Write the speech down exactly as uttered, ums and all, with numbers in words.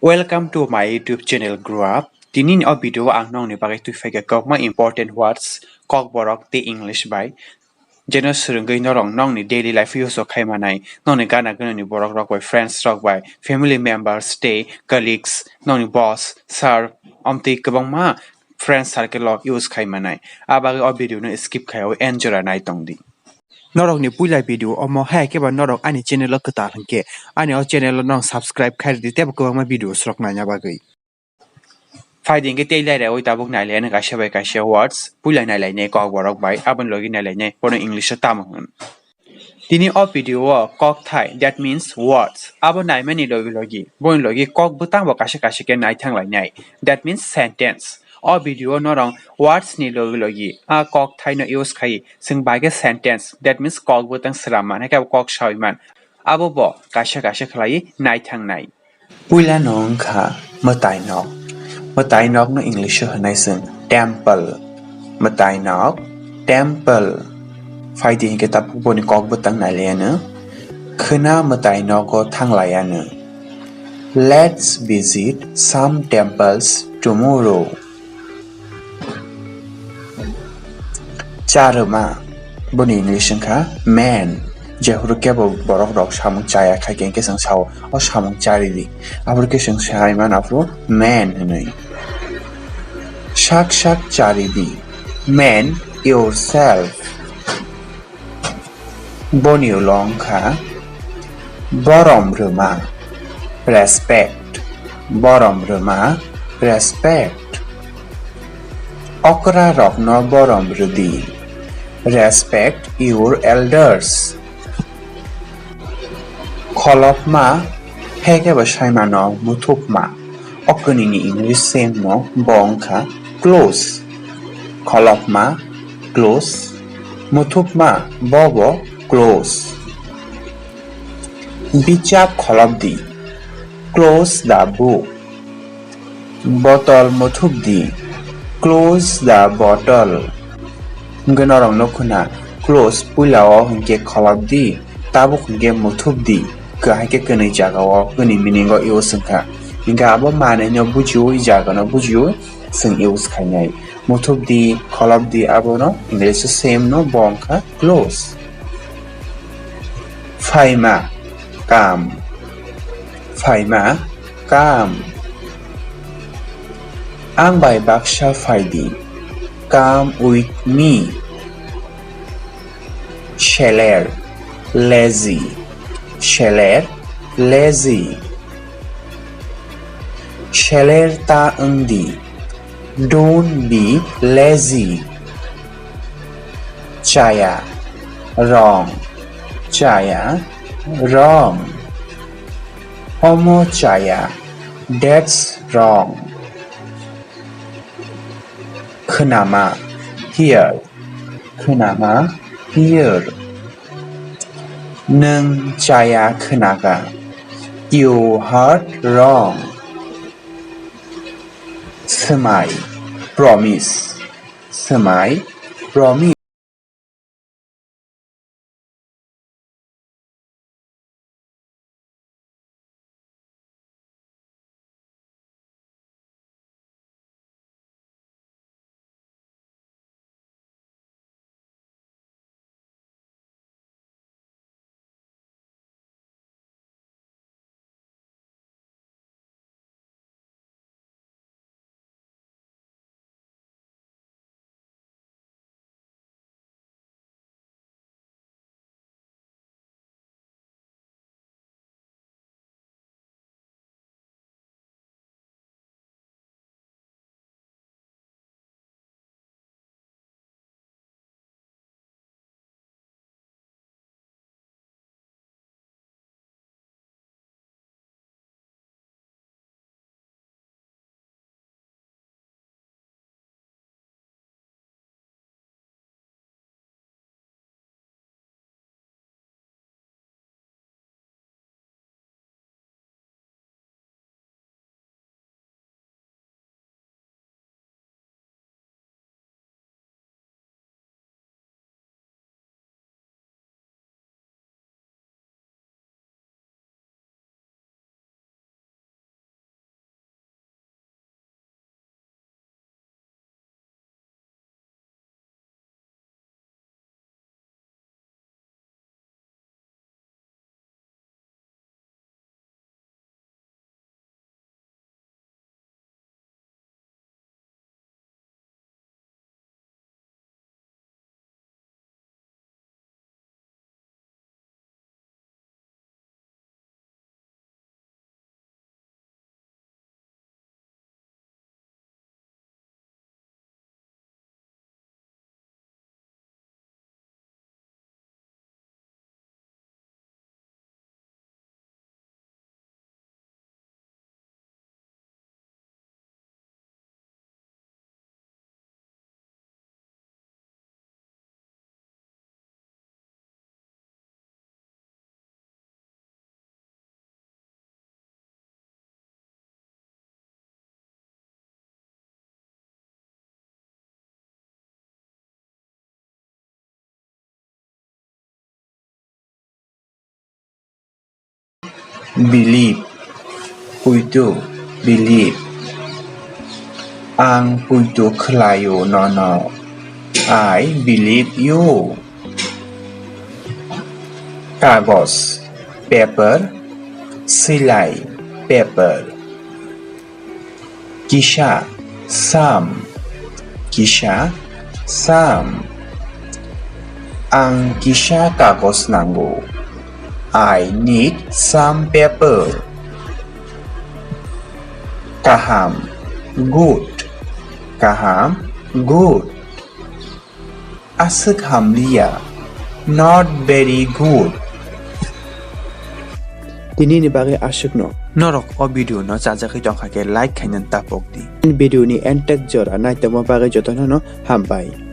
Welcome to my YouTube channel Grow Up. Tini ni o video o ang nokni bagwi twi phaikha kwbangma important words, kokborok tei English bai. Jeno swrwngwi norok nokni daily life use o khai manai, nokni gana ganani borok rok bai, friends rok bai, family members tei colleagues, nokni boss, sir, amtwi kwbangma friend circle o use khai manai. A bagwi o video no skip khaiwi end jora nai tongdi. Norokni puila video omo, hai khe ba norok ani channel o kwtal hinkhe ani o channel o nong subscribe khai rwdi tei bo kwbangma video swrok naina bagwi. Phaidi hinkhe tei lairaiwi tabuk nailainai kaisa bai kaisa words, puila nailainai kokborok bai, aboni logi nailainai bono English o tamo hwn. Tini o video o kokthai, that means words, abo naimani logi logi boni logi kok bwtang bo kaisa kaisa khe naithang lainai, that means sentence. O video o norok words ni logi logi a kokthai no use khai chwng bai khe sentence, that means kok bwtang swnam man, hai khe abo kok sawi man, abo bo kaisa kaisa khlaiwi naithangnai. Puila no wngkha mwtai nok. Mwtai nok no English o hwnwi chwng temple. Mwtai nok, temple. Phaidi hinkhe tabuk boni kok bwtang nailaiyano. Khwna mwtai nogo thanglaiano. Let's visit some temples tomorrow. Charwma, boni English wngkha man. Jephuru kebo borok rok samung chaya khai khe, hinkhe chwng sao, o samung charidi. Aphuru khe chwng sai mano aphuru man hwnwi. Sak sak charidi, man yourself. Boni ulo wngkha borom rwma, respect. Borom rwma, respect. Okra rokno borom rwdi, respect your elders. Kholopma, hai khe bo sai mano muthupma. O kwnwini English same no bo wngkha close. Kholopma, close. Muthupma, bo bo close. Bichap kholopdi, close the book. Botol muthupdi, close the bottle. Hwnkhe norok nukho na, close puila o hinkhe kholopdi, tabuk hinkhe muthupdi, khe haikhe kwnwi jaga o, kwnwi meaning o use wngkha. Hinkhe abo manwi no bujiui, jaga no bujiui chwng use khainai. Muthupdi, kholopdi, abono English o same no bo wngkha close. Phaima, come. Phaima, come. Ang bai baksa phaidi. Come with me. Seler, lazy. Seler, lazy. Seler ta wngdi. Don't be lazy. Chaya, wrong. Chaya, wrong. Omo chaya, that's wrong. Khwnama, hear. Khwnama, hear. Nwng chaya khwnaka. You heard wrong. Swmai, promise. Swmai, promise. Believe. Poito. Believe. Ang poito khlaio nono. I believe you. Kagos. Paper. Swilai. Paper. Kisa, some. Kisa, some. Ang kisa kagos nango. I need some paper. Kaham, good. Kaham, good. Aswk hamliya, not very good. Tinini bagwi aswkno. Norok o video no chajagwi tongkha khe like khaina tapok di. Video ni entek jora naitokma bagwi jotono no hambai.